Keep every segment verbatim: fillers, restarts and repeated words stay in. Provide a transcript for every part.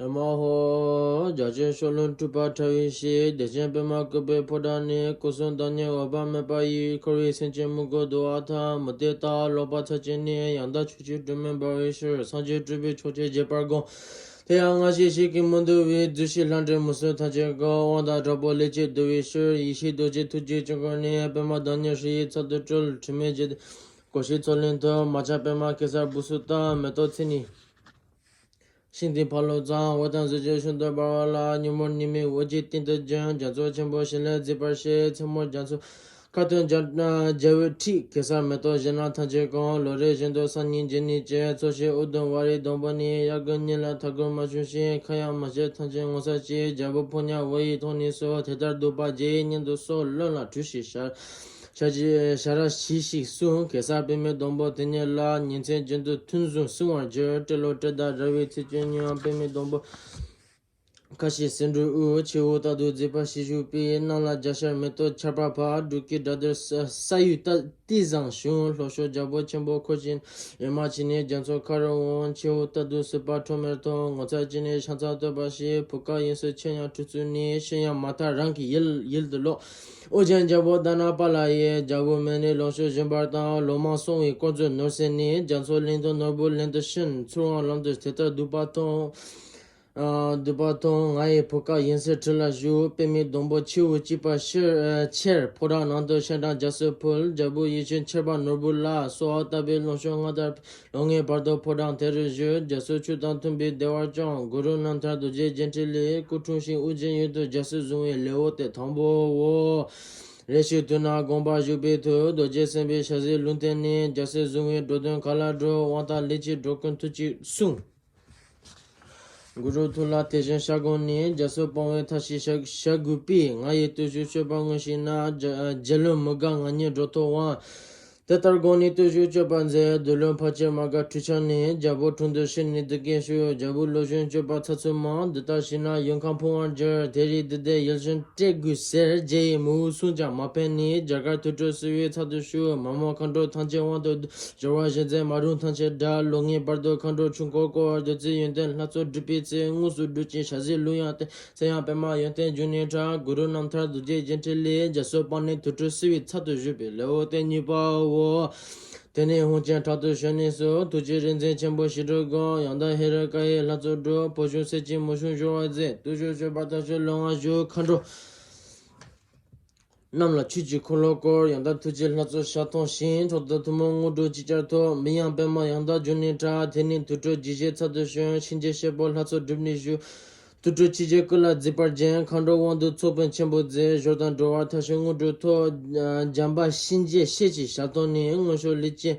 ཨེ་མ་ཧོ། རྒྱ་ཆེན་ཤོ་ལོན་སྤྲུལ་པ་ཕྲ་བའི་ཞིག་བདེ་ཆེན་པད་མ་བཀོད་པའི་ཕོ་བྲང་ནས། སྐུ་གསུང་བདག་ཉིད་འོད་དཔག་མེད་པ་ཡིས། འཁོར་བའི་སེམས་ཅན་མི་མགོ་བསྡུ་བ་དང་། མུ་སྟེགས་དག་ལོག་པ་ཚར་གཅིག་ནས། ཡང་དག་ཆོས་ཀྱི་སྒྲོན་མེ་འབར་བའི་ཕྱིར། སངས་རྒྱས་སྤྲུལ་པའི་མཆོག་སྤྱོད་རྒྱས་པར་དགོངས། དེ་ཡང་སྔ་ཕྱི་ཞིག་གི་མི་འདུ་བའི། བརྫུན་ཞིག་ལྷ་འདྲེ་མུ་གསུམ་ཐམས་ཅད་ཀུན། དབང་དང་དྲག་པོ་ལས་ཀྱིས་བསྡུ་བའི་ཕྱིར། ཡེ་ཤེས་རྡོ་རྗེ་ཐུགས་ཀྱི་དཀྱིལ་འཁོར་ནས། པདྨ་བདག་ཉིད་ཧྲཱི་ཡིག་ཚབ་ཏུ་སྤྲུལ། དྲི་མེད་འཇིག་རྟེན་གོ་ཤེས་མཚོ་གླིང་དུ། མ་ཆགས་པདྨ་གེ་སར་སྦུབས་སུ་བཏབ། མེ་ཏོག་ཚིག་ནི་ཤིང་རྟའི་ཕ་ལོ་བརྩམས། འོད་དང་གཟི་བརྗིད་ཤིན་ཏུ་འབར་བ་ལ། ཉོན་མོངས་ནད་མེད་འོད་ཀྱི་སྟེང་དུ་བྱོན། རྒྱ་མཚོ་ཆེན་པོ་ཞིང་ལས་གཟིགས་པར་བྱེད། མཚན་མོར་རྒྱ་མཚོ་ཁ་ཐུག་རྒྱ་རྒྱལ་པོའི་ཁྲི། གེ་སར་མེ་ཏོག་བཞད་སྣང་ཐམས་ཅད་ཀུན། ལོ་རེ་བཞིན་དུ་སང་ཉིན་བརྗིད་ནས་བྱེད། ཚོས་གཞི་ཨུ་དུམ་ཝཱ་རའི་སྡོང་པོ་ནས། དབྱར་དགུན་གཉིད་ལ་ཐལ་འགྱུར་མ་བྱུང་ཞིང་། ཁ་ཡང་མ་བྱེད་ཐམས་ཅད་ངོ་ཚ་ཅིག་རྒྱལ་པོ་ཕོ་ཉ་འོད་ཡིས་མཐོང་ནས་སུ། དེ་ལྟར་འདུག་པ་བརྗེད་སྙམ་དུ་སོ། བློན་ལ་ཁྲུས་ཤིག་བྱ། བྱ་ཞིག་བྱ་ར་བྱིས་ཤིག་གསུངས། གེ་སར་པདྨའི་སྡོང་པོ་དེ་ཉིད་ལ། ཉིན་མཚན་རྒྱུན་དུ་ཐུན་བཟུང་བསྲུང་བར་གྱུར། སྤྲེལ་ལོ་སྤྲེལ་ཟླ་ར་བའི་ཚེས་བཅུ་གཉིས། པདྨའི་སྡོང་པོ་ཁ་ཕྱེ་སེ་འབྲུ་དབུས། ཕྱེད་འོད་རྟག་ཏུ་གཟིགས་པ་ཞེས་ཞུས་པས། གནམ་ལ་རྒྱ་ཤར་མེ་ཏོག་ཆར་པ་བབས། འབྲུག་གི་སྒྲ་སྡུད་ས་ས་ཡུལ་ཏ་ཏི་བཟང་བྱུང་། ལྷོ་ཕྱོགས་རྒྱལ་པོ་ཆེན་པོ་འཁོར་ཞིང་། ཡུལ་མ་ཕྱིན་ནས་རྒྱ་མཚོ་ཁ་རུ་འོང་། ཕྱེད་འོད་རྟག་ཏུ་བསིལ་བ་ཁྲོམ་མེར་ཐོབ། ངོ་ཚ་ཅི་ནས་ཕྱག་འཚལ་བསྟོད་པ་ཞིག་ཕུ་ཁ་ཡིན་སྲིད་ཕྱིར་ཡང་ཁྲུས་གསོལ་ནས། ཕྱིར་ཡང་མ་ཐར་རང་གི་ཡུལ་ཡུལ་དུ་ལོག་ཨོ་རྒྱན་རྒྱལ་པོ་དྷ་ན་པཱ་ལ་ཡིས། རྒྱལ་པོ་མེད་ནས་ལོངས་སྤྱོད་བཞིན་པར་བཏང་། ལོ་མང་སོང་བའི་དཀོར་མཛོད་ནོར་ཟད་ནས། རྒྱ་མཚོ་གླིང་དུ་ནོར་བུ་ལེན་དུ་ཕྱིན། ཚུར་འོང་ལམ་དུ་དེ་ལྟར་འདུག་པ་མཐོང་། ཨ་འདུག་པ་མཐོང་། ང་ཡི་བུ་ག་ཡིན་ཟེར་ཁྲི་ལ་བཞུགས། པདྨའི་སྡོང་པོ་ཁྱེའུ་གཅིག་པ་ཕྱིར་ཨ་ཁྱེར། ཕོ་བྲང་ནང་དུ་ཤ་འགྲམ་རྒྱ་སེར་ཕུལ། རྒྱལ་པོ་ཡིད་ཆེས་ཁྱེར་པ་ནོར་བུ་ལ། གསོལ་བ་བཏབ་པའི་ལོངས་སྤྱོད་སྔར་ལྟར། ལོ་ལྔའི་བར་དུ་ཕོ་བྲང་དེ་རུ་བཞུགས། རྒྱ་མཚོ་ཆུ་དང་མཐུན་པའི་བདེ་བར་སྐྱོང་། གུ་རུ་རྣམ་ཐར་རྡོ་རྗེ་རྒྱན་ཕྲིན་ལས། སྐུ་འཁྲུངས་ཤིང་ཨོ་རྒྱན་ཡུལ་དུ་རྒྱལ་སྲིད་བཟུང་བའི་ལེའུ་སྟེ་དང་པོའོ། རེ་ཞིག་དུས་ན་དགོངས་པ་བཞུགས་པའི་མཐུས། རྡོ་རྗེ་སེམས་དཔའི་ཞལ་གཟིགས་ལུང་བསྟན་ནས། རྒྱལ་སྲིད་བཟུང་བའི་འགྲོ་དོན་ག་ལ་འགྲོ། དབང་དང་ལས་ཀྱི་འགྲོ་ཀུན་མཐུ་ཅིག་གསུངས། གུ་རུ་ཐུགས་ལ་དེ་བཞིན་ཞལ་བསྒོམས་ནས། རྒྱ་མཚོ་སྤོང་བའི་ཐབས་ཤེས་བྱ་བྱ་དགོས་པས། ང་ཡི་བརྟུལ་ཞུགས་སྤྱོད་པ་དངོས་ཤེས་ན། རྒྱ་རྒྱལ་བློན་མི་དགའ་ང་ཉིད་འགྲོ་ཐོབ་དབང་། དེ་ལྟར་དགོངས་ནས་བརྟུལ་ཞུགས་སྤྱོད་པ་མཛད། བདུད་བློན་ཕལ་ཆེར་མ་དགའ་ཁྲུས་ཆག་ནས། རྒྱལ་པོ་དྲུང་དུ་ཕྱིར་ནི་འདི་སྐད་ཞུས། རྒྱལ་པོ་ལོ་གཞོན་སྤྱོད་པ་ཚ་ཚུལ་མང་། འདི་ལྟར་བྱས་ན་ཡུལ་ཁམས་ཕུང་བར་འགྱུར། དེ་རིང་འདི་འདྲའི་ཡུལ་གཞན་སྤྲད་དགོས་ཟེར། རྗེ་ཡི་མི་འོས་གསུངས་ཀྱང་མ་ཕན་ནས། རྒྱ་གར་དུར་ཁྲོད་བསིལ་བའི་ཚལ་དུ་བཞུགས། མ་མོ་མཁའ་འགྲོ་ཐམས་ཅད་དབང་དུ་བསྡུ། སྦྱོར་བ་བཞི་མཛད་མ་རུངས་ཐམས་ཅད་བསྒྲལ། ལོ་ལྔའི་བར་དུ་མཁའ་འགྲོ་ཆོས་འཁོར་བསྐོར། བདུད་རྩིའི་ཡོན་ཏན་ལྷ་ཚོགས་སྒྲུབ་པའི་ཚེ། དངོས་སུ་སྒྲུབ་ཅིང་ཞལ་གཟིགས་ལུང་ཡང་བསྟན། ཚེ་ཡང་པདྨ་ཡོན་ཏན་འབྱུང་གནས་གྲགས། གུ་རུ་རྣམ་ཐར་རྡོ་རྗེ་རྒྱན་ཕྲིན་ལས། རྒྱ་མཚོ་སྤང་ནས་དུར་ཁྲོད་བསིལ་བའི་ཚལ་དུ་བཞུགས་པའི་ལེའུ་སྟེ་གཉིས་པའོ། དེ་ནས་ཧཱུྃ་ཆེན་དྲག་ཏུ་བཞུ་ནས་སུ། ཐུགས་རྗེའི་རིག་འཛིན་ཆེན་པོ་ཞི་ཁྲོ་དགོངས། ཡང་དག་ཧེ་རུ་ཀ་ཡི་ལྷ་ཚོགས་སྒྲུབ། ཕོ་བྱུང་སྲེད་ཀྱི་མོ་བྱུང་སྦྱོར་བ་མཛད། བརྟུལ་ཞུགས་སྤྱོད་པ་ཐབས་ཤེས་ལོ་ལྔ་བཞུགས། མཁའ་འགྲོ་རྣམས་ལ་ཆོས་ཀྱི་འཁོར་ལོ་བསྐོར། ཡང་དག་ཐུགས་རྗེའི་ལྷ་ཚོགས་ཞལ་མཐོང་ཞིང་། མཆོག་ཏུ་ཐུན་མོང་དངོས་གྲུབ་ཅིག་ཅར་ཐོབ། མིང་ཡང་པདྨ་ཡང་དག་འབྱུང་གནས་གྲགས། དེ་ནས་དུར་ཁྲོད་འཇིགས་བྱེད་ཚལ་དུ་བྱོན། གཤིན་རྗེ་གཤེད་པོ་ལྷ་ཚོགས་སྒྲུབ་ནས་བཞུགས། དུར་ཁྲོད་ཆོས་རྗེ་ཀུན་ལ་མཛེས་པར་བརྒྱན། མཁའ་འགྲོ་དབང་དུ་ཚོགས་ཕན་ཆེན་པོ་མཛད། སྦྱོར་དང་སྦྱོར་བ་ཐབས་ཤེས་དངོས་གྲུབ་ཐོབ། འཇམ་དཔལ་གཤིན་རྗེ་གཤེད་ཀྱི་ཞལ་མཐོང་ནས། མངོན་ཤེས་ལས་ཀྱི་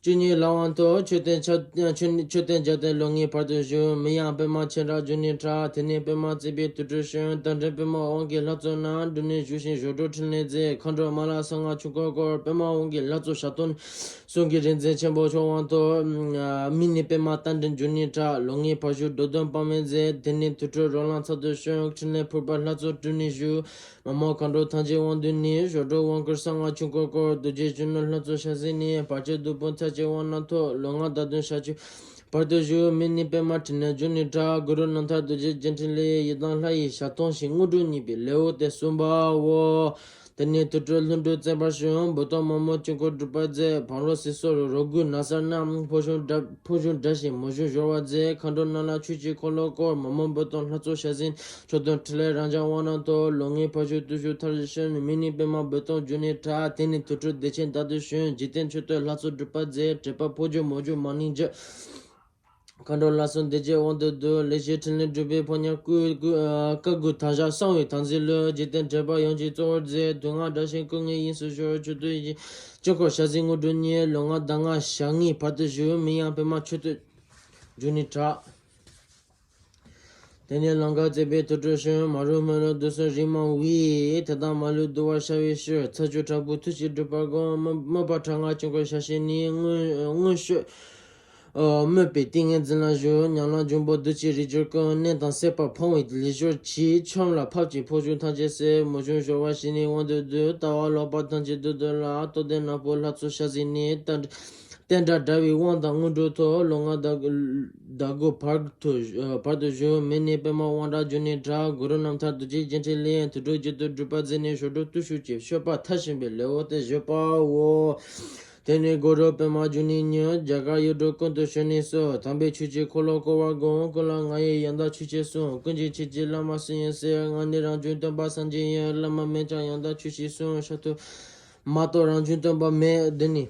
བཅུ་གཉིས་ལ་དབང་ཐོབ། མཆོད་རྟེན་ཆ་མཆོད་མཆོད་རྟེན་བརྒྱ་སྟོང་ལོ་ལྔའི་བར་དུ་བཞུགས། མིང་ཡང་པདྨ་ཆེ་དྲགས་འབྱུང་གནས་གྲགས། དེ་ནས་པདྨ་བརྩེགས་པའི་དུར་ཁྲོད་བྱོན། རྟ་མགྲིན་པདྨ་དབང་གི་ལྷ་ཚོགས་རྣམས། སྒྲུབ་གནས་བཞུགས་ཤིང་གཞོགས་འགྲོ་ཕྲིན་ལས་མཛད། མཁའ་འགྲོ་མ་ལ་གསང་སྔགས་ཆོས་འཁོར་བསྐོར། པདྨ་དབང་གི་ལྷ་ཚོགས་ཞལ་མཐོང་ནས། གསུང་གི་རིག་འཛིན་ཆེན་པོ་མཆོག་དབང་ཐོབ། མིང་ནི་པདྨ་རྟ་མགྲིན་འབྱུང་གནས་གྲགས། ལོ་ལྔའི་བར་བཞུགས་འགྲོ་དོན་དཔག་མེད་མཛད། དེ་ནས་དུར་ཁྲོད་རོ་ལངས་ཚལ་དུ་བྱོན། ཕྲིན་ལས་ཕུར་པ་ལྷ་ཚོགས་སྤྲུལ་ནས་བཞུགས། མ་མོ་མཁའ་འགྲོ་ཐམས་ཅད་དབང་བསྡུས་ནས། གཞོགས་འགྲོ་དབང་བསྐུར་གསང་སྔགས་ཆོས་འཁོར་བསྐོར། རྡོ་རྗེ་གཞོན་ནུ་ལྷ་ཚོགས་ཞལ་གཟིགས་ནས། བར་ཆད་བདུད་དཔུང་ཚར་གཅིག་དབང་རྣམས་ཐོབ། ལོ་ལྔ་ཟླ་བདུན་ཞག་བཅུ་བར་དུ་བཞུགས། མིང་ནི་པདྨ་འཕྲིན་ལས་འབྱུང་གནས་གྲགས། གུ་རུ་རྣམ་ཐར་རྡོ་རྗེ་རྒྱན་ཕྲིན་ལས། ཡི་དམ་ལྷ་ཡི་ཞལ་མཐོང་ཞིང་དངོས་གྲུབ་བརྙེས་པའི་ལེའུ་སྟེ་གསུམ་པའོ། དེ་ནས་དུར་ཁྲོད་ལྷུན་གྲུབ་བརྩེགས་པར་བྱོན། འབུ་སྟོང་མ་མོ་དཀྱིལ་འཁོར་སྒྲུབ་པ་མཛད། བང་རོ་སིལ་སོགས་རོ་དགུའི་ན་བཟའ་རྣམས། ཕོ་བྱུང་བསྒྲལ་ཕོ་བྱུང་བསྒྲལ་ཞིང་མོ་བྱུང་སྦྱོར་བ་མཛད། མཁའ་འགྲོ་རྣམས་ལ་ཆོས་ཀྱི་འཁོར་ལོ་བསྐོར། མ་མོ་འབུ་སྟོང་ལྷ་ཚོགས་ཞལ་གཟིགས། མཆོད་དོན་ཕྲིན་ལས་རབ་འབྱམས་དབང་རྣམས་ཐོབ། ལོ་ལྔའི་བར་བཞུགས་བརྟུལ་ཞུགས་མཐར་ཕྱིན། མིང་ནི་པདྨ་འབུ་སྟོང་འབྱུང་གནས་གྲགས། དེ་ནས་དུར་ཁྲོད་བདེ་ཆེན་བདག་ཏུ་བྱོན། འཇིག་རྟེན་མཆོད་བསྟོད་ལྷ་ཚོགས་སྒྲུབ་པ་མཛད། དྲེགས་པ་ཕོ་བྱུང་མོ་བྱུང་མ་ནིང་བྱུང་། མཁའ་འགྲོ་ལྷ་སྲུང་སྡེ་བརྒྱད་དབང་དུ་བསྡུས། ལེགས་བཤད་ཕྲིན་ལས་སྒྲུབ་པའི་ཕོ་ཉ་བསྐུལ། བསྐུལ་བཀའ་བསྒོས་དམ་བཞག་གསང་བའི་དམ་ཚིག་བློས། འཇིག་རྟེན་དྲེགས་པ་ཡོངས་ཀྱི་གཙོ་བོར་མཛད། དུག་ལྔ་བསྒྲལ་ཞིང་སྐུ་ལྔའི་དབྱིངས་སུ་ཤོར། མཆོད་རྟེན་དཀྱིལ་འཁོར་ཞལ་གཟིགས་དངོས་གྲུབ་བརྙེས། ལོ་ལྔ་ཟླ་ལྔ་ཞག་ལྔའི་བར་དུ་བཞུགས། མིང་ཡང་པདྨ་མཆོད་རྟེན་འབྱུང་གནས་གྲགས། དེ་ནས་ལང་ཀ་བརྩེགས་པའི་དུར་ཁྲོད་བྱོན། མ་རུངས་མི་ལུས་བདུད་གསུམ་རིགས་མང་བས། དད་དང་མ་ལུས་བསྡུ་བར་བྱ་བའི་ཕྱིར། ཚར་བཅུ་དྲག་པོའི་མཐུ་ཆེན་སྒྲུབ་པར་དགོངས། དམོད་པ་ཕྲག་ལྔ་དཀྱིལ་འཁོར་ཞལ་བཞེས་ནས། མངོན་མངོན་ཤེས་དམོད་པའི་ཏིང་ངེ་འཛིན་ལ་ཞུགས། ཉམས་ལེན་འབྱུང་པོ་བདུད་ཀྱི་རིགས་གྱུར་ཀུན། ནད་དང་སྲེད་པ་ཕུང་བའི་ལུས་སྦྱོར་གྱིས། ཆོམ་ལ་ཕབ་ཅིང་ཕོ་བྱུང་ཐམས་ཅད་བསད། མོ་བྱུང་སྦྱོར་བ་བྱས་ནས་དབང་དུ་བསྡུས། ལྟ་བ་ལོག་པ་ཐམས་ཅད་བདུད་འདུལ་ལ། རྟོགས་ལྡན་ནག་པོ་ལྷ་ཚོགས་ཞལ་གཟིགས་ནས། རྟ་ བསྟན་དགྲ་དགྲ་བོའི་དབང་དང་དངོས་གྲུབ་ཐོབ། ལོ་ལྔ་ཟླ་དགུ་བར་དུ་བར་དུ་བཞུགས། མི་ནི་པདྨ་དབང་དྲག་འབྱུང་གནས་གྲགས། གུ་རུ་རྣམ་ཐར་རྡོ་རྗེ་རྒྱན་ཕྲེང་ལས། དུད་འགྲོ་རྒྱུད་དུ་སྒྲུབ་པ་མཛད་ནས་ཞབས་དྲུང་བརྟུལ་ཞུགས་ཀྱི་སྤྱོད་པ་མཐར་ཕྱིན་པའི་ལེའུ་སྟེ་བཞི་པའོ། དེ་ནས་གུ་རུ་པདྨ་འབྱུང་གནས་ཉིད་རྒྱ་གར་ཡུལ་དུ་ཀུན་ཏུ་བྱོན་ནས་སུ་དམ་པའི་ཆོས་ཀྱི་འཁོར་ལོ་བསྐོར་བར་དགོངས། ཀུན་ལ་ང་ཡི་ཡང་དག་ཆོས་ཀྱི་གསུང་། ཀུན་གྱི་ཆོས་ཀྱི་བླ་མ་སུ་ཡིན་ཟེར། ང་ནི་རང་བྱུང་སྟོན་པ་སངས་རྒྱས་ཡིན། བླ་མ་མེད་ཀྱང་ཡང་དག་ཆོས་ཀྱི་གསུང་། ཤཱཀ་ཐུབ་མ་གཏོགས་རང་བྱུང་སྟོན་པ་མེད། འདི་ནི།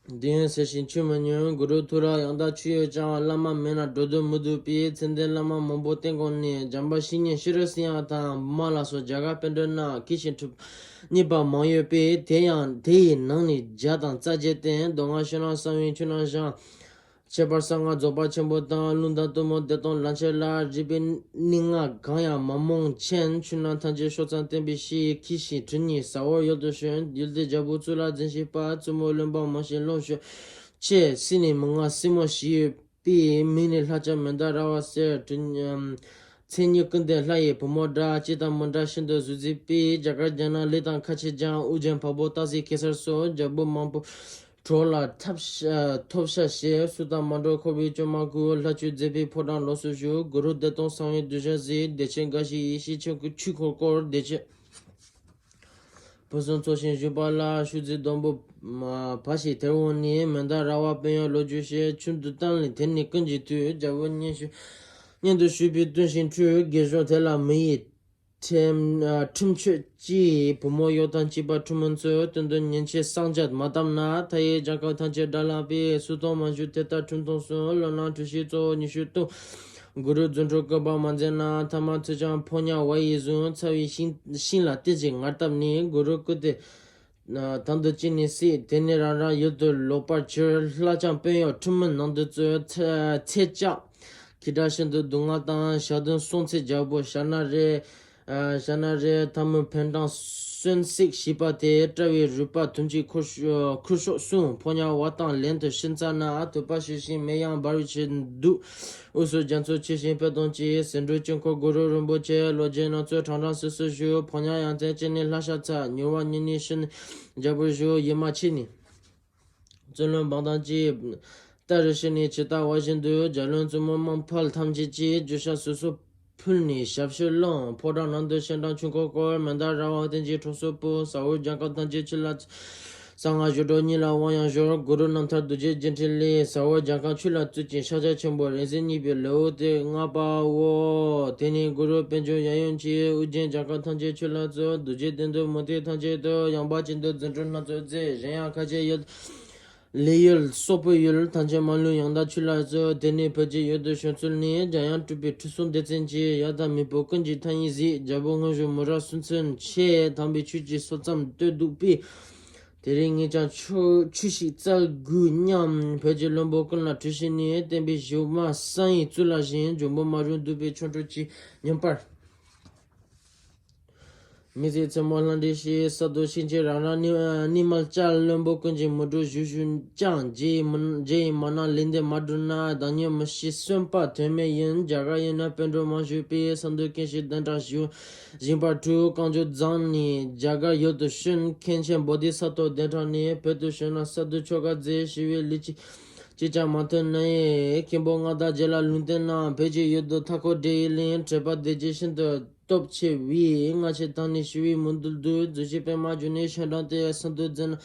འདི་ཡང་ཟེར་ཞིང་ཆོས་མི་ཉན། གུ་རུ་ཐུགས་ལ་ཡང་དག་ཆོས་ཡོད་ཀྱང་། བླ་མ་མེད་ན་འགྲོ་འདོད་མི་འདུག་པས། མཚན་ལྡན་བླ་མ་མང་པོ་བསྟེན་དགོངས་ནས། བྱམས་པ་བཤེས་གཉེན་ཤེས་རབ་སིང་ཡ་དང་། མ་ལ་སོགས་རྒྱ་གར་པཎ་གྲུབ་རྣམས་ཀྱིས་ཤིང་གྲུབ་རྙེད་པ་མང་ཡོད་པས། དེ་ཡང་དེ་ཡི་ནང་ནས་བརྒྱ་དང་རྩ་བརྒྱད་བསྟེན། མདོ་སྔགས་ཕྱི་ནང་གསང་བའི་ཆོས་རྣམས་སྦྱངས། ཁྱད་པར་གསང་སྔགས་རྫོགས་པ་ཆེན་པོ་དང་། ལུང་དང་གཏུམ་མོ་བདེ་སྟོང་ལམ་ཁྱེར་ལ། རིག་པའི་གནས་ལྔ་གང་ཡང་མ་རྨོངས་མཁྱེན། ཆོས་རྣམས་ཐམས་ཅད་ཕྱོགས་མཚམས་བསྟན་པའི་གཤིས། མཁས་ཤིང་དྲིན་གཉིས་ཟབ་པོར་ཡུལ་དུ་བྱོན། ཡུལ་དེའི་རྒྱལ་པོ་གཙུག་ལག་འཛིན་ཞིང་དཔའ། བཙུན་མོ་བློན་པོ་མང་ཞིང་ལོངས་སྤྱོད་ཆེ། སྲིད་ནི་མི་མངའ་སྲས་མོ་ཞིག་ཡོད་པའི། མིང་ནི་ལྷ་ལྕམ་མན་དཱ་ར་བ་ཟེར། དྲིན་མཚན་ཉིད་ཀུན་ལྡན་ལྷ་ཡི་བུ་མོ་འདྲ། སྐྱེས་དང་མི་འདྲ་ཤིན་ཏུ་གཟུགས་མཛེས་པའི། རྒྱ་གར་རྒྱ་ནག་ལས་དང་ཁ་ཆེ་ཀྱང་། ཨུ་རྒྱན་བལ་པོ་སྟག་གཟིག་གེ་སར་སོགས། རྒྱལ་པོ་མང་པོ་གྲོགས་ལ་ཐབས་ཤ་ཐོབ་ཤ་ཞེས། སུ་དང་མ་འགྲོགས་འཁོར་བའི་སྐྱོན་མ་གོས། ལྷ་ཆོས་མཛད་པའི་ཕོ་བྲང་ལོགས་སུ་བཞུགས། གུ་རུ་བདེ་སྟོང་གསང་བའི་གདུལ་བྱ་གཟིགས། བདེ་ཆེན་དགའ་བཞིའི་ཡེ་ཤེས་ཆོས་སྐུ་ཆོས་འཁོར་བསྐོར། བདེ་ཆེན་ཕུན་སུམ་ཚོགས་ཤིང་བཞུགས་པ་ལ། ཤུལ་རྫི་སྡོང་པོ་བ་ཞིག་དེར་འོངས་ནས། མན་དཱ་ར་བ་དཔོན་གཡོག་ལོ་རྒྱུས་བཤད། ཆུང་དུ་བཏང་ལས་དེར་ནི་ཀུན་གྱིས་ཐོས། རྒྱལ་པོ་སྙན་ཞུ་སྙན་དུ་ཞུས་པས་བཏོན་ཞིང་ཁྲོས། དགེ་སྦྱོར་དེ་ལ་མི་ཡི་ཁྲིམས་ཁྲིམས་ཆོད་ཅིག་བུ་མོ་གཡོག་དང་བཅས་པ་ཁྲིམས་མི་འཚོལ། དོན་དུ་ཉིན་ཕྱེད་སྲང་བརྒྱད་མ་བཏབ་ན། མཐའ་ཡས་རྒྱལ་ཁབ་ཐམས་ཅད་དགྲར་ལངས་པས། སུ་དང་མ་བཞུགས་དེ་ལྟར་ཁྲིམས་སྟོང་གསུངས། ལོ་ན་གྲུ་བཞི་རྩ་བོ་ཉི་ཤུ་སྟོང་། གུ་རུ་རྫུ་འཕྲུལ་བཀོད་པ་མ་མཛད་ན། ཐ་མ་ཚུལ་ཁྲིམས་ཕོ་ཉ་བ་ཡིས་བཟུང་། ཚ་བའི་ཤིང་ཤིང་ལ་རྟེན་ཅིང་ངར་བཏབ་ནས། གུ་རུ་སྐུ་དེ་དང་དུ་བཅས་ནས་བསྲེགས། དེ་ནས་རང་རང་ཡུལ་དུ་ལོག་པར་གྱུར། ལྷ་ལྕམ་དཔོན་གཡོག་ཁྲིམས་མི་ནང་དུ་བཙོས། ཚེ་ཚེ་བཅག་ཁྱི་དགྲ་ཤིན་ཏུ་སྡུག་བསྔལ་དང་། ཞག་བདུན་སོང་ཚེ་རྒྱལ་པོ་ཞ་ན་རེ། ཨ་ཞ་ན་རེ་ཐ་མུ་བན་ཏང་གསོན་བསྲེགས་ཞེས་པ་དེ། བཀྲ་བའི་རུས་པ་དུམ་གཅིག་ཁུར་ཤོག་ཁུར་ཤོག་གསུངས། ཕོ་ཉ་བ་དང་ལན་དུ་ཕྱིན་ཚར་ན། དུད་པ་ཞུ་ཞིང་མེ་ཡང་འབར་བའི་ཕྱིར་འདུག། དབུས་སུ་རྒྱ་མཚོ་ཆེ་ཞིང་དཔེ་སྟོང་གཅིག། ཟེའུ་འབྲུ་དཀྱིལ་འཁོར་གུ་རུ་རིན་པོ་ཆེ། ལོ་བརྒྱའི་ནང་ཚུད་ཕྲང་ཕྲང་སུ་སུ་བཞུགས། ཕོ་ཉ་ཡང་རྩེ་གཅིག་ནས་ལྷ་ཤ་ཚ། མྱུར་བ་ཉིད་ནས་ཤི་ནས་རྒྱལ་པོར་བཞུགས། ཡིད་མ་ཆེས་ནས། བཙུན་བློན་འབངས་དང་བཅས། ལྟ་རུ་ཞིག་ནས་ཇི་ལྟ་བ་བཞིན་དུ། རྒྱལ་བློན་བཙུན་མོ་དམངས་ཕལ་ཐམས་ཅད་ཀྱིས། བརྗོད་བྱ་སོ་སོ་ཕུལ་ནས་ཞབས་ཕྱི་སློང་། ཕོ་བྲང་ནང་དུ་ཤིང་དང་ཆོས་འཁོར་བསྐོར། མན་དཱ་ར་བ་བསྟན་གྱི་གྲོགས་སུ་བོས། ཟ་ཧོར་རྒྱལ་ཁམས་ཐམས་ཅད་ཆོས་ལ་བཙུད། གསང་སྔགས་སྒྱུ་འཕྲུལ་གཉིས་ལ་དབང་ཡང་འབྱོར། གུ་རུ་རྣམ་ཐར་རྡོ་རྗེ་རྒྱན་ཕྲེང་ལས། ཟ་ཧོར་རྒྱལ་ཁམས་ཆོས་ལ་བཙུད་ཅིང་ཕྱག་རྒྱ་ཆེན་པོ་རིང་བསྲེལ་བརྙེས་པའི་ལེའུ་སྟེ་ལྔ་པའོ། དེ་ནས་གུ་རུ་པཎ་ཆེན་ཡབ་ཡུམ་གྱིས། ཨུ་རྒྱན་རྒྱལ་ཁམས་ཐམས་ཅད་ཆོས་ལ་བཙུད། རྡོ་རྗེ་གདན་དུ་མུ་སྟེགས་ཐམས་ཅད་དུ། ཡངས་པ་ཅན་དུ་རྫུ་འཕྲུལ་སྣ་ཚོགས་མཛད། གཞན་ཡང་ཁ་ཆེ་ཡུལ་ལས་ཡུལ་སོག་པོའི་ཡུལ་ཐམས་ཅད་མ་ལུས་ཡང་དག་ཆོས་ལ་བཙུད། དེ་ནས་བོད་ཀྱི་ཡུལ་དུ་བྱོན་ཚུལ་ནི། འཇམ་དབྱངས་སྤྲུལ་པའི་ཁྲིད་གསུམ་སྡེ་ཚན་གྱི། ཡབ་དང་མེས་པོ་ཀུན་གྱི་ཐག་ཉེ་གཟིགས། རྒྱལ་པོ་སྔོན་བྱོན་མོ་ར་གསུང་ཚན་ཆེ། དམ་པའི་ཆོས་ཀྱི་སོ་མཚམས་བཏོད་འདུག་པས། དེ་རིང་ངས་ཀྱང་ཆོས་ཆོས་ཤིག་བཙལ་དགོས་སྙམ། བོད་ཀྱི་བློན་པོ་ཀུན་ལ་ཁྲིད་ཞུས་ནས། བསྟན་པའི་གཞུག་མ་གསང་བའི་གཙུག་ལག་བཞེངས། འཇམ་པོ་མ་རུངས་འདུས་པའི་ཆོ་འཕྲུལ་གྱིས། ཉིན་པར་མི་ཚེའི་མཚན་མོ་ལྷ་འདྲེ་ཞིག་ས་རྡོ་ཤིང་ཆེན་རང་རང་ནི་ནི་མལ་བཅའ། བློན་པོ་ཀུན་གྱིས་མི་སྒྲུབ་བཞུགས་བཞུགས་ཀྱང་། རྗེ་ཡི་མི་རྗེ་ཡི་མ་གནང་ལེགས་འདེབས་མ་བསྒྲུབས་ན། བདག་ཉིད་མི་ཤེས་གསོན་པ་དོན་མེད་ཡིན། རྒྱ་གར་ཡུལ་ན་པཎ་གྲུབ་མང་བཞུགས་པས། ས་འདུལ་མཁན་ཞིག་གདན་དྲངས་བཞུགས་བཞིན་པར་ཁྲོས། རྐང་མགྱོགས་བརྫངས་ནས་རྒྱ་གར་ཡུལ་དུ་བྱོན། མཁན་ཆེན་བོ་དྷི་ས་ཏྭ་གདན་དྲངས་ནས། བོད་དུ་བྱོན་ན་ས་རྡོ་ཆོ་ག་མཛད། ཞི་བའི་ལས་ཅི་ཅིས་ཀྱང་མ་ཐུབ་ན་ཡང་། མཁན་པོ་མངའ་བདག་རྗེ་ལ་ལུང་བསྟན་གནང་། བོད་ཀྱི་ཡུལ་དུ་མཐའ་འཁོབ་འདྲེ་ཡི་གླིང་། དྲེགས་པ་སྡེ་བརྒྱད་ཤིན་ཏུ་སྟོབས་ཆེ་བས། སྔ་ཕྱི་དང་ནི་ཞི་བའི་མི་འདུལ་འདུལ། རྫུ་འཕྲུལ་པདྨ་འབྱུང་གནས་ཞལ་དྲངས་ཏེ། ས་རྡོ་མཛད་ན་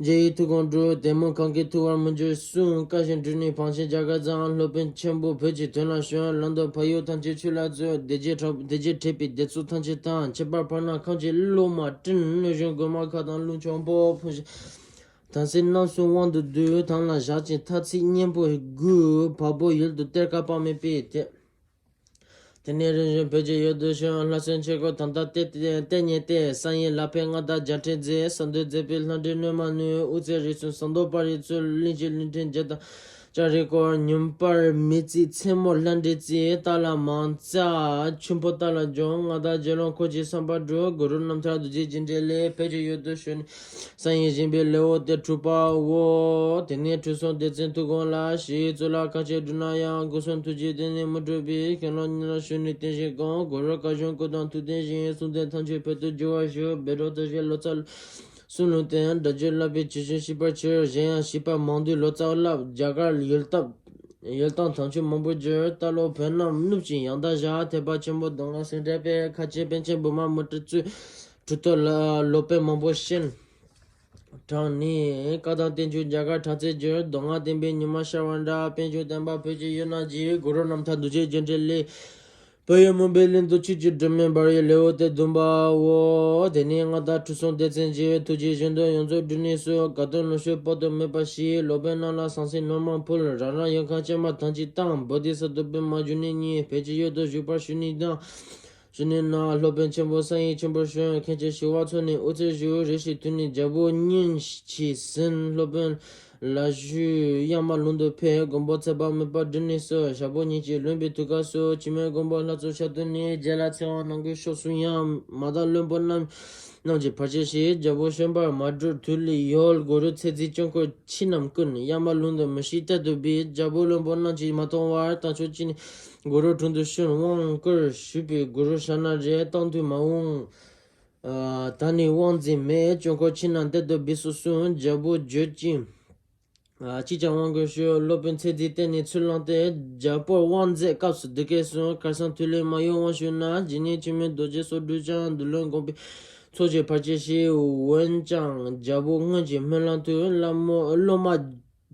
རྗེ་ཡི་ཐུགས་དགོངས་སྒྲུབ། དེ་མིན་གང་གིས་ཐུབ་པར་མི་འགྱུར་གསུངས། བཀའ་བཞིན་སྒྲུབ་ནས་བང་ཆེན་རྒྱ་གར་བརྫངས། སློབ་དཔོན་ཆེན་པོ་བོད་ཀྱི་དོན་ལ་བྱོན། ལམ་དུ་ཕ་ཡུལ་ཐམས་ཅད་ཆོས་ལ་བཙུད། སྡེ་བརྒྱད་དྲག་སྡེ་བརྒྱད་དྲེགས་པའི་སྡེ་ཚོགས་ཐམས་ཅད་དང་། ཁྱད་པར་བར་སྣང་ཁམས་ཀྱི་གློག་དམར་སྤྲིན། གནོད་སྦྱིན་རྒོད་མ་ཁ་དང་རླུང་ཆེན་པོ་ཕུང་ཞིང་། དམ་སྲི་རྣམ་གསུམ་དབང་དུ་བསྡུས། དམ་ལ་བཞག་ཅིང་ཐ་ཚིག་སྙན་པོ་དགོས། བལ་པོ་ཡུལ་དུ་གཏེར་ཁ་སྤངས་མེད་པས་དེ། དེ་ནས་རིམ་བཞིན་བོད་ཀྱི་ཡུལ་དུ་བྱོན། ལྷ་སྲས་མཆེད་འཁོར་དམ་དང་གཏད་གཏད་ཉེ་སྟེ། གསང་བའི་ལག་ཕེབས་མངའ་བདག་རྒྱལ་ཕྲན་མཛད། ས་འདུལ་མཛད་པས་ལྷ་འདྲེ་གནོད་མ་ནུས། དབུ་རྩེ་རིགས་གསུམ་ཟངས་མདོག་དཔལ་རིར་བཙུགས། གླིང་བཞི་གླིང་ཕྲན་བརྒྱད་དང་། ལྕགས་རིར་བསྐོར། ཉིན་པར་མི་ཚེའི་མཚན་མོ་ལྷ་འདྲེ་རྩེ། རྟ་ལ་མང་རྩྭ་ཆུན་པོ་རྟ་ལ་སྦྱོང་། མངའ་བདག་རྗེ་བློན་འཁོར་གྱིས་བསམ་པ་སྒྲུབ། གུ་རུ་རྣམ་ཐར་རྡོ་རྗེ་རྒྱན་ཕྲེང་ལས། བོད་ཀྱི་ཡུལ་དུ་བྱོན་ནས་གསང་བའི་བཞེངས་པའི་ལེའུ་སྟེ་དྲུག་པའོ། དེ་ནས་ཁྲིད་གསུམ་སྡེ་ཚན་ཐུགས་དགོངས་ལ། ཞི་བའི་གཙུག་ལག་ཁ་ཕྱེ་བསྒྲུབས་ན་ཡང་། སྒོ་གསུམ་ཐུགས་རྗེས་གཏན་ནས་མི་འགྲུབ་པས། ཁྱེད་རང་ཉིད་ལ་ཞུ་ནས་བསྟན་བཞིན་དགོངས། གུ་རུ་བཀའ་གཞུང་སྐུ་དང་ཐུགས་བརྟན་བཞིན། གསུང་རྟེན་ཐམས་ཅད་བོད་དུ་བསྒྱུར་བར་ཞུ། བཻ་ཌཱུརྻ་ཞེས་ལོ་ཙཱ། གསུང་ལུང་བསྟན། སྒྲ་བསྒྱུར་བསླབ་པའི་ཇི་བཞིན་ཤེས་པར་གྱུར། གཞན་ཡང་བྱིས་པ་མང་དུས་ལོ་ཙཱ་བ་བསླབ། རྒྱ་གར་ཡུལ་སྟབས་ཡུལ་སྟངས་དང་ཆོས་མང་པོ་བསྒྱུར། རྟ་ལོ་བོད་རྣམས་བསྣུབས་ཤིང་ཡང་དག་བཞག་ཐེག་པ་ཆེན་པོ་མདོ་སྔགས་སེང་བྲག་པའི་ཁ་ཆེ་པཎ་ཆེན་བི་མ་མུ་དྲ་གཙོས་གྲུབ་ཐོབ་ལ་ལོ་པཎ་མང་པོ་བཤད། དྲངས་ནས་བཀའ་དང་བསྟན་བཅོས་རྒྱ་གར་དྲག་རྩལ་བསྒྱུར། མདོ་སྔགས་བསྟན་པའི་ཉི་མ་ཤར་བ་འདྲ། དཔལ་འབྱོར་བསྟན་པ་བོད་ཀྱི་ཡུལ་རྣམས་ཀྱི་གུ་རུ་རྣམ་ཐར་རྡོ་རྗེ་རྒྱན་འགྲེལ་ལས། བོད་ཡུལ་མུན་པའི་གླིང་དུ་ཆོས་ཀྱི་སྒྲོན་མེ་འབར་བའི་ལེའུ་སྟེ་བདུན་པའོ། དེ་ནས་མངའ་བདག་ཁྲི་སྲོང་ལྡེ་བཙན་གྱིས་ཐུགས་རྗེ་བཞེད་དོན་ཡོངས་རྫོགས་བསྒྲུབས་ནས་སུ། དགའ་སྟོན་ལོངས་སྤྱོད་དཔག་ཏུ་མེད་པ་བཞེས། སློབ་དཔོན་རྣམས་ལ་ཟང་ཟིང་ནོར་མང་ཕུལ། རང་རང་ཡོད་མཁན་སྐྱེལ་མ་ཐམས་ཅད་བཏང་། བོ་དྷི་ས་ཏྭ་པདྨ་བཞུགས་གནས་ཉིད་བོད་ཀྱི་ཡུལ་དུ་བཞུགས་པར་ཞུ་ནས་དང་། ཞུ་ནས་ན་སློབ་དཔོན་ཆེན་པོ་བསམ་ཡས་མཆིམས་ཕུར་བྱོན། མཁན་ཆེན་ཞི་བ་འཚོ་ནས་དབུ་རྩེར་བཞུགས། རེ་ཞིག་དུས་ནི་རྒྱལ་པོ་གཉིད་ཆེས་ཟིན། སློབ་དཔོན་ལ་ཞུས་ཡར་མར་ལུང་དུ་ཕེབས། མགོན་པོ་ཚེ་དཔག་མེད་པ་བསྒྲུབས་ནས་སུ། ཞག་པོ་གཉིས་ཀྱིས་ལོན་པའི་དུས་སྐབས་སུ། འཆི་མེད་མགོན་པོ་ལྷ་མཚོ་ཞབས་རྡུལ་ནས། རྗེ་ལ་ཚེ་དབང་གནང་དགོས་ཤོག་གསུངས་ཡང་། མ་དང་བློན་པོ་རྣམས་རྣམས་ཀྱིས་བར་ཆད་བྱས། རྒྱལ་པོ་བྱོན་པར་མ་གྲོལ་དུས་ལས་ཡོལ། གུ་རུ་ཚེ་འཛིན་སྐྱོན་འཁོར་ཕྱི་རྣམས་ཀུན། ཡར་མར་ལུང་དུ་མི་ཤེས་གཏེར་དུ་སྦས། རྒྱལ་པོ་བློན་པོ་རྣམས་ཀྱིས་མ་མཐོང་བར། དམ་ཆོས་ཅི་ནས་གུ་རུ་དྲུང་དུ་ཞུས། དབང་བསྐུར་ཞུས་པས་གུ་རུ་ཞལ་ནས་རེ་བཏང་དུས་མ་འོངས། ཨ། ད་ནི་དབང་འཛིན་མེད། སྐྱོན་འཁོར་ཕྱི་ནང་གཏེར་དུ་སྦས་སོ་གསུངས། རྒྱལ་པོ་བརྗོད་ཅིང་། ཨ། ཅིས་ཀྱང་དབང་བསྐུར་ཞུ། སློབ་དཔོན་ཚེ་འཛིན་བསྟེན་ནས་ཚུར་ལངས་ཏེ། རྒྱལ་པོར་དབང་མཛད་སྐབས་སུ་འདི་སྐད་གསུངས། ཁར་སང་དུས་ལས་མ་ཡོལ་དབང་ཞུས་ན། རྗེ་ཉིད་འཆི་མེད་རྡོ་རྗེ་སོགས་བསྒྲུབས་ཀྱང་། འདུལ་བློན་དགོངས་པའི་ཚོགས་ཀྱིས་བར་ཆད་བྱས། འོན་ཀྱང་རྒྱལ་པོ་སྔོན་གྱི་སྨོན་ལམ་དུ་སློབ་མ་སློབ་མ་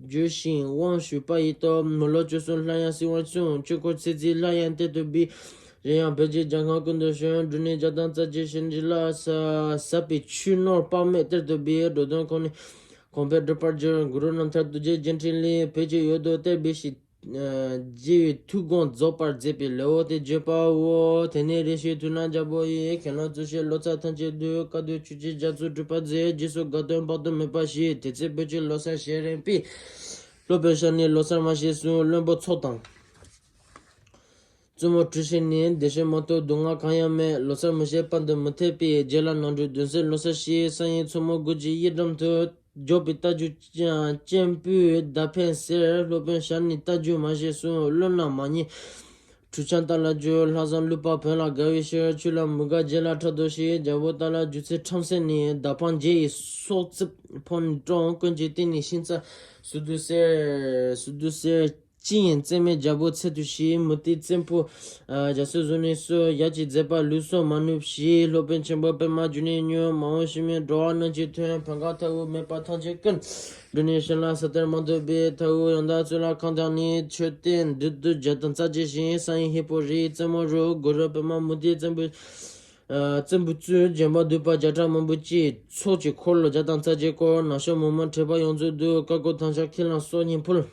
བསྒྱུར་ཞིང་དབང་ཞུས་པ་ཡིན་སྟབས། མི་ལོ་བཅུ་གསུམ་སླར་ཡང་བསིལ་བར་གསུངས། སྐྱོན་འཁོར་ཚེ་འཛིན་སླར་ཡང་གཏེར་དུ་སྦས། གཞན་ཡང་བོད་ཀྱི་རྒྱལ་ཁམས་ཀུན་ཏུ་བྱོན། འབྲུ་གནས་བརྒྱ་དང་རྩ་བརྒྱད་ཞིང་བཞི་ལ། ཟབ་པའི་ཆོས་ནོར་དཔག་མེད་གཏེར་དུ་སྦས། འགྲོ་དོན་ཁོ་ནས་གོང་འཕེལ་འགྲུབ་པར་གྱུར། གུ་རུ་རྣམ་ཐར་རྡོ་རྗེ་རྒྱན་འཕྲིན་ལས། བོད་ཀྱི་ཡུལ་དུ་གཏེར་སྦས་ཤིང་། རྒྱལ་བའི་ཐུགས་དགོངས་རྫོགས་པར་མཛད་པའི་ལེའུ་སྟེ་བརྒྱད་པའོ། དེ་ནས་རེ་ཞིག་དུས་ན་རྒྱལ་པོ་ཡིས། མཁན་སློབ་གཙོ་བྱས་ལོ་ཙཱ་ཐམས་ཅད་བསྡུས། བཀའ་སྡོད་ཆོས་ཀྱི་རྒྱ་མཚོ་གྲུབ་པར་མཛད། རྗེས་སུ་དགའ་སྟོན་དཔག་ཏུ་མེད་པ་བཞེས། དེ་ཚེ་བོད་ཀྱི་ལོ་གསར་ཞལ་རས་པས། སློབ་དཔོན་ཞལ་ནས་ལོ་གསར་མ་བཞེས་གསུངས། བློན་པོ་ཚོགས་དང་། བཙུན་མོ་གྲུ་བཞི་ནས་བདེ་གཤེགས་མ་གཏོགས་སྡུག་བསྔལ་གང་ཡང་མེད། ལོ་གསར་མི་བཞེས་པ་འདི་མི་འཐད་པས། རྗེ་ལ་ནང་འགྲོས་འདོན་ཟེར་ལོ་གསར་བཞེས། བསམ་ཡས་མཚོ་མོ་དགུ་གི་གཡུ་འགྲམ་དུ། འཇོག་པའི་རྟ་རྒྱུག་ཅན་པོས་མདའ་འཕེན་ཟེར། སློབ་དཔོན་ཞལ་ནས་རྟ་རྒྱུག་མ་བཞེས་གསུངས། བློན་རྣམས་མ་ཉན། ཁྲུས་ཆང་རྟ་ལ་རྒྱུག། ལྷག་བསམ་ལུས་པ་བོན་ལ་དགའ་བའི་ཕྱིར། ཆོས་ལ་མི་དགའ་རྗེ་ལ་ཕྲག་དོག་བྱས། རྒྱལ་པོ་རྟ་ལ་རྒྱུག་ཚེ་ཁྲམ་ཟེར་ནས། མདའ་འཕང་རྗེ་ཡི་སྲོག་རྩུབ་ཕོག་ནས་བཀྲོངས། ཀུན་གྱིས་བསྟེན་ནས་ཤིང་རྩ་ཟུག་རྡུགས་ཟེར། ཟུག་རྡུགས་ཟེར། ཅི་ཡིན་བཙན་མས་རྒྱལ་པོ་ཚལ་དུ་བྱིན། མུ་ཏིག་བཙན་པོ་རྒྱ་མཚོར་བཟུང་ནས་སུ། ཡབ་ཀྱི་མཛད་པ་ལུས་སྲོག་མ་ནུབ་བཞིན། སློབ་དཔོན་ཆེན་པོ་པདྨ་འབྱུང་གནས་མྱུར། མ་འོངས་ཕྱི་མའི་འགྲོ་བ་རྣམས་ཀྱི་དོན། བོད་ཁམས་མཐའ་དབུས་མེད་པ་ཐམས་ཅད་ཀུན། འབྲུ་གནས་ཞིང་ལ་ས་གཏེར་མང་དུ་སྦས། མཐའ་དབུས་ཡང་དག་གཙུག་ལག་ཁང་དག་ནས། མཆོད་རྟེན་བདུད་འདུལ་བརྒྱ་དང་རྩ་བརྒྱད་བཞེངས། བསམ་ཡས་ཧས་པོ་རིའི་རྩེ་མོ་རུ། གུ་རུ་པདྨ་མུ་ཏིག་བཙན་པོ་བཙན་པོ་གཙོས་བརྒྱན་པ་འདུས་པ་བརྒྱ་ཕྲག་མང་པོ་བཅས། ཚོགས་ཀྱི་འཁོར་ལོ་བརྒྱ་དང་རྩ་བརྒྱད་བསྐོར། ནག་ཕྱོགས་མི་མང་དྲེགས་པ་ཡོངས་རྫོགས་བསྡུས། བཀའ་བསྒོ་དམ་ཕྱག་ཁས་བླངས་སྲོག་སྙིང་ཕུལ།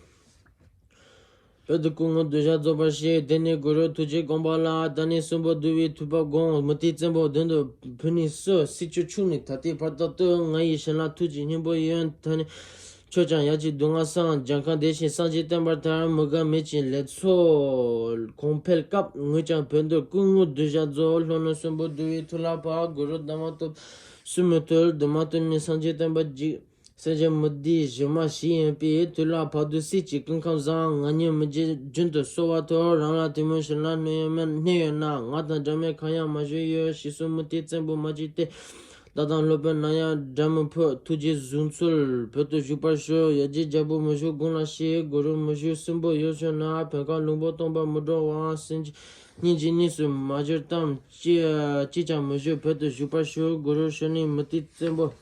བོད་དུ་སྐུ་དངོས་གདུལ་བྱ་རྫོགས་པར་བྱས། དེ་ནས་གུ་རུ་ཐུགས་རྗེའི་དགོངས་པ་ལ། ད་ནི་གསུམ་པོ་བསྡུ་བའི་ཐུགས་བབ་དགོངས། མུ་ཏིག་བཙན་པོ་མདུན་དུ་ཕུལ་ནས་སུ། སྲིད་ཆུ་ཆུང་ནས་ད་ལྟའི་བར་དག་ཏུ། ང་ཡི་ཞིང་ལ་ཐུགས་ཀྱི་སྙིང་པོ་ཡོད། ད་ནི་ཁྱོད་ཀྱང་ཡབ་ཀྱི་སྡུག་བསྔལ་བསམ། རྒྱལ་ཁམས་བདེ་ཞིང་སངས་རྒྱས་བསྟན་པར་ཐལ། མི་དགའ་མེད་ཅིང་ལེགས་ཚོགས་གོང་འཕེལ་སྐབས། ངོས་ཀྱང་བོད་འདིར་སྐུ་དངོས་གདུལ་བྱ་རྫོགས། ལྷོ་ནུབ་གསུམ་པོ་བསྡུ་བའི་ཐུགས་ལ་བབ། གུ་རུ་གདམས་ངག་སྟོབས་སུ་མི་ཐུལ། འདུན་མ་བཏོན་ནས་སངས་རྒྱས་བསྟན་པ་འཇིག། སེམས་ཅན་མུ་སྟེགས་གཞི་མ་ཞིག་ཡིན་པས། དུས་ལ་བབ་དུས་སྲིད་ཀྱི་སྐུ་ཁམས་བཟང་། ང་ཉིད་མི་བརྗེད་རྒྱུན་དུ་གསོལ་བ་ཐོབ། རང་ལ་དེ་མོ་ཞིག་ལ་གནོད་ཡོད་མེད་གནས་ཡོད་ན། ང་དང་འདྲ་མིན་གང་ཡང་མ་བྱུང་ཡོད། ཞེས་གསུངས། མུ་སྟེགས་བཙན་པོ་མ་བརྗེད་དེ། བདག་དང་སློབ་དཔོན་ནམ་ཡང་དགྲ་མི་ཕོད། ཐུགས་རྗེས་བཟུང་ཚུལ་བོད་དུ་བཞུགས་པར་ཞུ། ཡབ་རྗེ་རྒྱལ་པོ་མི་བཞུགས་དགུང་ལ་བཞུགས། གུ་རུ་མི་བཞུགས་གསུམ་པོ་ཡོད་བྱུང་ན། བོད་ཁམས་ལུང་པ་སྟོང་པར་མི་འགྲོ་བའམ། སེམས་ཅན་སྙིང་རྗེ་གཉིས་སུ་མ་གྱུར་ཏམ། ཅི་ཅིས་ཀྱང་མི་བཞུགས་བོད་དུ་བཞུགས་པར་ཞུ། གུ་རུ་ཞལ་ནས་མུ་སྟེགས་བཙན་པོ།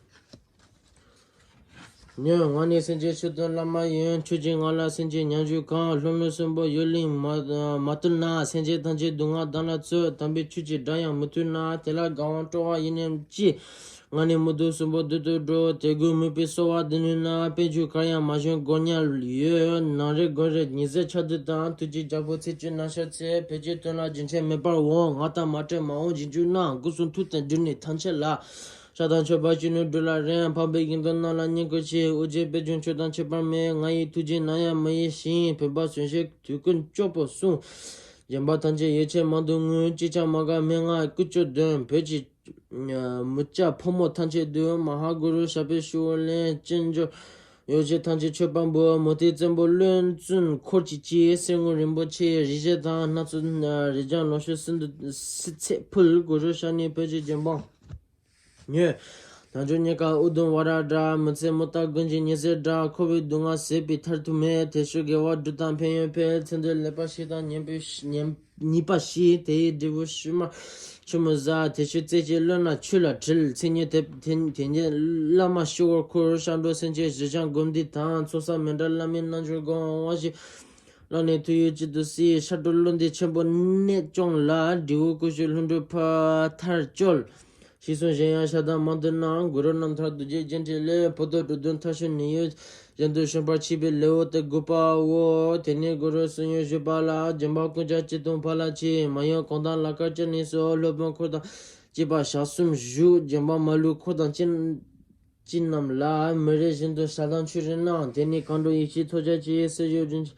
ཉོན། ང་ནི་སེམས་ཅན་ཆོས་སྟོན་བླ་མ་ཡིན། ཁྱོད་ཀྱིས་ང་ལ་སེམས་ཅན་ཉམས་བཞེས་གང་། ལྷོ་ནུབ་གསུམ་པོ་ཡུལ་གླིང་མ་མ་བཏུལ་ན། སེམས་ཅན་ཐམས་ཅད་སྡུག་བསྔལ་གདམས་ལ་བཙུད། དམ་པའི་ཆོས་ཀྱི་སྒྲ་ཡང་མི་ཐོས་ན། དེ་ལ་དགའ་བའམ་སྤྲོ་བ་ཡིན་ནམ་ཅི། ང་ནི་མི་སྡུག་གསུམ་པོ་སྡུག་ཏུ་འགྲོ། དེ་དགོས་མོས་པའི་གསོལ་བ་འདེབས་ནུས་ན། དཔལ་ཆོས་གར་ཡང་མ་བྱོན་དགོས་སྙམ་ཡོད། ནམ་རེ་དགོན་རེ་ཉི་ཟེར་ཆར་དུས་དང་། ཐུགས་རྗེ་རྒྱལ་པོ་ཚེས་བཅུའི་ནམ་ཞག་ཚེ། བོད་ཀྱི་དོན་ལ་རྒྱུན་ཆད་མེད་པར་འོང་། ང་དང་མ་བྲལ་མ་འོངས་རྗེས་འཇུག་རྣམས། སྒོ་གསུམ་ཐུགས་དང་བསྒྲིལ་ནས་ཐམས་ཅད་ལ། ཕྱག་དང་མཆོད་པ་ཅི་ནུས་སྒྲུབ་ལ་རན། འཕགས་པའི་དགེ་འདུན་རྣམས་ལ་བསྙེན་བཀུར་ཆེ། ཨོ་རྒྱན་པད་འབྱུང་མཆོད་དང་མཆོད་པ་མེད། ང་ཡི་ཐུགས་རྗེ་ནམ་ཡང་མི་གཡེལ་ཞིང་། བོད་པ་གསོན་བྱེད་དུས་ཀུན་སྐྱོབ་པོ་གསུངས། སྦྱིན་པ་ཐམས་ཅད་ཡིད་ཆེས་མང་དུ་བསྔོས། ཅིས་ཀྱང་མ་འགགས་མན་ངག་ཀུན་སྤྱོད་དོན། བོད་ཀྱི་མི་སྐྱ་ཕོ་མོ་ཐམས་ཅད་འདུས། མ་ཧཱ་གུ་རུ་ཞབས་པད་ཞུ་བ་ལེན། ཅི་འབྱོར་ཡོ་བྱད་ཐམས་ཅད་མཆོད་པ་འབུལ། མུ་སྟེགས་བཙན་པོ་བློན་བཙུན་འཁོར་གྱིས་བཅས། གསེར་དངུལ་རིན་པོ་ཆེ་རིགས་བཞི་དང་། སྣ་ཚོགས་རིན་ལྗང་ལོངས་སྤྱོད་སུམ་བརྩེགས་ཕུལ། གུ་རུ་ཞལ་ནས་བོད་ཀྱི་རྒྱལ་འབངས་ཉོན། དལ་འབྱོར་རྙེད་དཀའ་ཨུ་དུམ་ཝ་ར་འདྲ། མི་ཚེ་མུ་མཐའ་དགུན་གྱི་ཉི་ཟེར་འདྲ། འཁོར་བའི་སྡུག་བསྔལ་ཟད་པའི་ཐར་ཐུག་མེད། དེ་ཕྱིར་དགེ་བ་སྒྲུབ་དང་ཕན་ཡོན་འཕེལ། ཚེ་འདིར་ལེགས་པར་ཤེས་དང་ཉེས་པའི་ཉེས་ཉེས་པ་ཤེས། དེ་ཡི་འབྲས་བུ་ཕྱི་མར་ཆུད་མི་ཟ། དེ་ཕྱིར་རྩེ་གཅིག་བློས་ན་ཆོས་ལ་དྲིལ། མཚན་ཉིད་དེ་དེ་དེ་ཉིད་བླ་མ་ཤོར་བར་འཁོར། སྐྱབས་འགྲོ་སེམས་བསྐྱེད་ཞི་འཇམ་སྒོམ་བཟླས་དང་། ཚོགས་བསགས་མི་འདྲ་བླ་མའི་རྣལ་འབྱོར་སྒོམ། དབང་བཞི་བླངས་ནས་ཐུགས་ཡིད་གཅིག་ཏུ་བསྲེས། ཤར་གྲོལ་བློ་འདས་ཆེན་པོ་གནད་སྐྱོང་ལ། འབྲས་བུ་ཀུན་ཞུགས་ལྷུན་གྲུབ་ཕ་མཐར་སྐྱོལ། ཞེས་གསུངས། གཞན་ཡང་ཞལ་གདམས་མང་དུ་གནང་། གུ་རུ་རྣམ་ཐར་རྡོ་རྗེ་རྒྱན་འཕྲིན་ལས། བོད་དུ་འགྲོ་དོན་མཐར་ཕྱིན་ནི་ཡོད། གཞན་དུ་བྱོན་པར་བྱེད་པའི་ལེའུ་སྟེ་དགུ་པའོ། དེ་ནས་གུ་རུ་གསུང་ཡུམ་བཞུགས་པ་ལ། སྦྱིན་པ་ཀུན་ཀྱང་ཅི་དང་ཕ་ལ་ཆེ། མ་ཡིན་གང་དང་ལ་ཁར་བཅར་ནས་སུ། སློབ་དཔོན་འཁོར་དང་བཅས་པ་ཞག་གསུམ་བཞུགས། སྦྱིན་པ་མ་ལུས་འཁོར་དང་བཅས་བཅས་རྣམས་ལ། མི་རེ་བཞིན་དུ་ཞལ་གདམས་ཆོས་རེ་གནང་། དེ་ནས་མཁའ་འགྲོ་ཡེ་ཤེས་མཚོ་རྒྱལ་གྱིས། གསེར་ཞུན་རིན་ཆེན་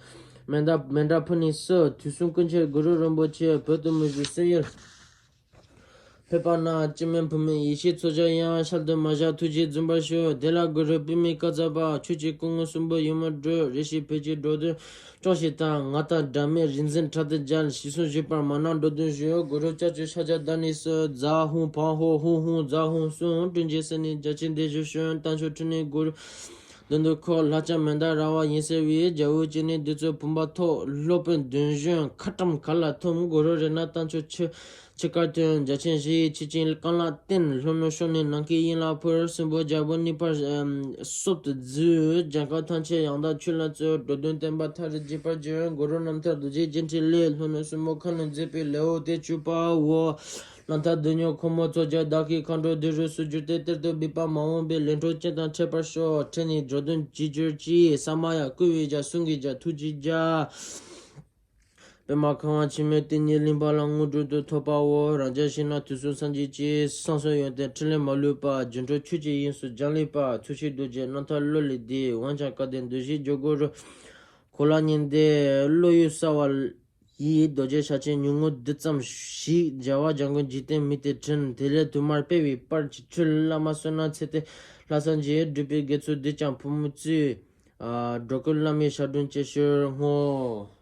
མཎྜལ་མཎྜལ་ཕུལ་ནས་སུ། དུས་གསུམ་ཀུན་མཁྱེན་གུ་རུ་རིན་པོ་ཆེ། བོད་དུ་མི་བཞུགས་གསུང་ཡུལ་ཕེབས་པ་ན། སྤྱི་མེས་བུ་མེས་ཡེ་ཤེས་མཚོ་རྒྱལ་ཡང་ཤལ་དུ་མ་བཞག་ཐུགས་རྗེས་འཛིན་པར་ཞུ། དེ་ལ་གུ་རུ་པུས་མོའི་བཀའ་སྩལ་པ། ཁྱོད་ཀྱི་སྐུ་ངོ་གསུམ་པོ་ཡུམ་འགྲུབ། རེ་ཞིག་བོད་ཀྱི་འགྲོ་དོན་སྐྱོང་ཞིག་དང་། ང་དང་སྒྲ་མེད་རིག་འཛིན་འཕྲལ་དུ་མཇལ། ཞེས་གསུངས་བཞུགས་པར་མ་ནམ་འགྲོ་དོན་ཞུ། གུ་རུ་ལྕགས་ཀྱུ་ཤཱཀྱ་དང་ནི་སུ། ཛཿ་ཧཱུྃ་བཾ་ཧོཿ་ཧཱུྃ་ཧཱུྃ་ཛཿ་ཧཱུྃ་གསུངས། དྲིན་ཅན་སྲས་ནི་རྒྱ་ཆེན་འདི་ཞུ་ཞིང་། རྟ་མཆོག་ཁྲིད་ནས་གུ་རུ་མདུན་དུ་ཁོ། ལྷ་ལྕམ་མན་དཱ་ར་བ་ཡིན་ཟེར་བས། རྒྱལ་པོའི་སྤྱན་ནས་བདུད་རྩི་བུམ་པ་ཐོབ། སློབ་དཔོན་བདུན་བཞོན་ཁ་ཊྭཱཾ་གར་ལ་འཐིམ། གུ་རུ་རཏྣ་རྟ་མཆོག་ཆུ་ཆུ་དཀར་ཐོན། རྒྱ་ཆེན་བཞི་ཡི་ཆུ་ཆེན་རྐང་ལག་བསྟན། ལྷོ་ནུབ་ཕྱོགས་ནས་ནམ་མཁའི་དབྱིངས་ལ་འཕུར། གསུམ་པོ་རྒྱལ་པོ་གཉིས་པར་ཨམ་སོབ་ཏུ་བརྫུས། གྱངས་ཁ་ཐམས་ཅད་ཡང་དག་ཆོས་ལ་བརྩོན། འགྲོ་དོན་བསྟན་པ་མཐའ་རུ་རྒྱས་པར་བྱོན། གུ་རུ་རྣམ་ཐར་རྡོ་རྗེ་རྒྱན་འཕྲིན་ལས། ལྷོ་ནུབ་གསུམ་པོ་ཁ་ནས་མཛད་པའི་ལེའུ་སྟེ་བཅུ་པའོ། རྣམ་ཐར་བདུད་སྨྱོ་ཁོ་མོ་མཚོ་རྒྱལ་བདག་གིས། མཁའ་འགྲོ་འདི་རུ་སུ་གྱུར་ཏེ། གཏེར་དུ་སྦས་པ་མ་འོངས་པའི། ལས་འཕྲོ་ཅན་དང་འཕྲད་པར་ཤོག། ཕྲིན་ནི་འགྲོ་དོན་ཅི་གྱུར་ཅིག། ས་མ་ཡ་བསྐུལ་བའི་རྒྱ། གསུང་གི་རྒྱ། ཐུགས་ཀྱི་རྒྱ། པདྨ་ཁ་དབང་འཆི་མེད་གཏེར་ཉིད་གླིང་པ་ལ། དངོས་གྲུབ་ཏུ་ཐོབ་པའོ། རང་རྒྱལ་ཞིག་ན་དུས་གསུམ་སངས་རྒྱས་ཀྱི། བསམ་གསུམ་ཡོན་ཏན་ཕྲིན་ལས་མ་ལུས་པ། སྒྱུ་འཕྲུལ་ཆོས་ཀྱི་དབྱིངས་སུ་འཇམ་ལུས་པ། ཐུགས་ཆེན་རྡོ་རྗེ་རྣམ་ཐར་བློ་ལས་འདས། འོན་ཀྱང་སྐལ་ལྡན་འདུ་ཤེས་སྦྱོར་དགུ་རུ། གོ་ལ་ཉན་ཏེ་བློ་ཡུལ་གསལ་བ་ཡི། རྡོ་རྗེ་ཕྱག་ཆེན་ཉུང་ངུ་འདི་ཙམ་ཞིག། རྒྱལ་བ་འཇམ་མགོན་འཇིག་རྟེན་མི་དེ་དྲན། དེ་ལས་དུ་མར་སྤེལ་བའི་དཔལ་གྱི་ཆོས། བླ་མ་བསོད་ནམས་ཚེ་སྟེང་ལྷ་སར་མཇལ། སྒྲུབ་པའི་དགེ་ཚུལ་འདི་ཀྱང་ཕུང་བོ་བཙུགས། ཨ་འགྲོ་ཀུན་བླ་མའི་ཞབས་དྲུང་བཅས་ཕྱིར་བསྔོ།